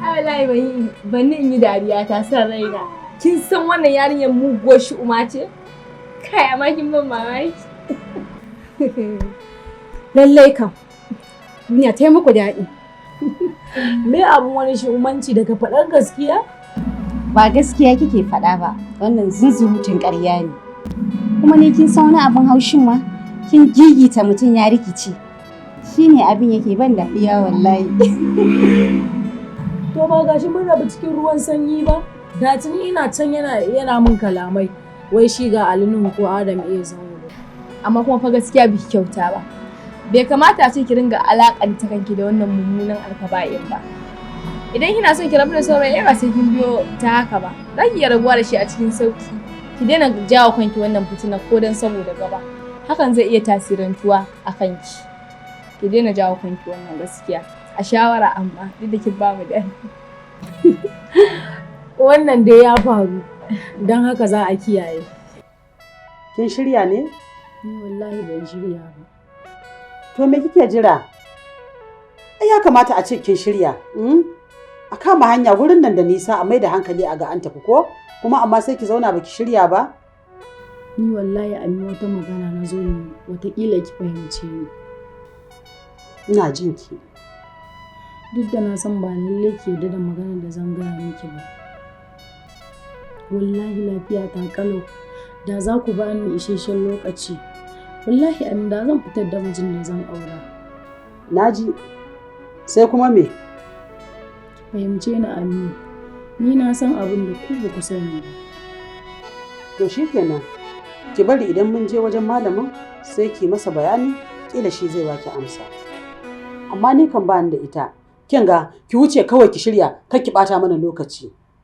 Ai wallahi ban in yi dariya ta san raina. Kin san wannan yarinyar muguwar shi'uma ce? Kai, amma kin ban mamaki. Lallai kam. Duniya ta yi muku daɗi. Me abun wani shi'umanci daga faɗar gaskiya? Ba gaskiya kike faɗa ba, wannan zunzurutun ƙarya ne. Kuma ne kin san wani abin haushin ma? Kin gigita mutum ya rikice. Shine abin yake ban dariya wallahi. To ba gashi mun rabu cikin ruwan sanyi ba. Da tuni ina can yana min kalamai. Wai shi ga Ali Nuhu ko Adam A Zango. Amma kuma fa gaskiya biki kyauta ba. Bai kamata a ce ki ringa alakanta kanki da wannan mummunan alkaba'in ba. Idan kina son ki rabu da saurayi, ba sai kin biyo ta haka ba. Za ki iya rabuwa da shi a cikin sauki. Ki daina jawo kanki wannan fitina ko dan saboda gaba. Hakan zai iya tasirantuwa a kanki. Ki daina jawo kanki wannan gaskiya. A shawara, amma duk da kin ba mu da. Wannan dai ya faru. Don haka za a kiyaye. Kin shirya ne? Ni wallahi ban shirya ba. To me kike jira? Ai ya kamata a ce kin shirya. A kama hanya, wurin nan da nisa, a mai da hankali a ga an tafi ko? Kuma amma sai ki zauna baki shirya ba? Ni wallahi Ami, wata magana na zo ne, watakila ki fahimce ni. Ina jin ki. Duk da na san ba lallai ki yarda da maganar da zan gaya miki ba. Wallahi lafiya ta kalau. Da za ku ba ni isasshen lokaci, wallahi Ami, da zan fitar da mijin da zan aura. Naji. Sai kuma me? Ki fahimce ni, Ami. Ni na san abin da ku ba ku sani ba. To shikenan. Ki bari idan mun je wajen malamin sai ki masa bayani, kila shi zai baki amsa. Amma ni kan ba ni da ita. Kin ga, ki wuce kawai ki shirya, kar ki bata mana lokaci.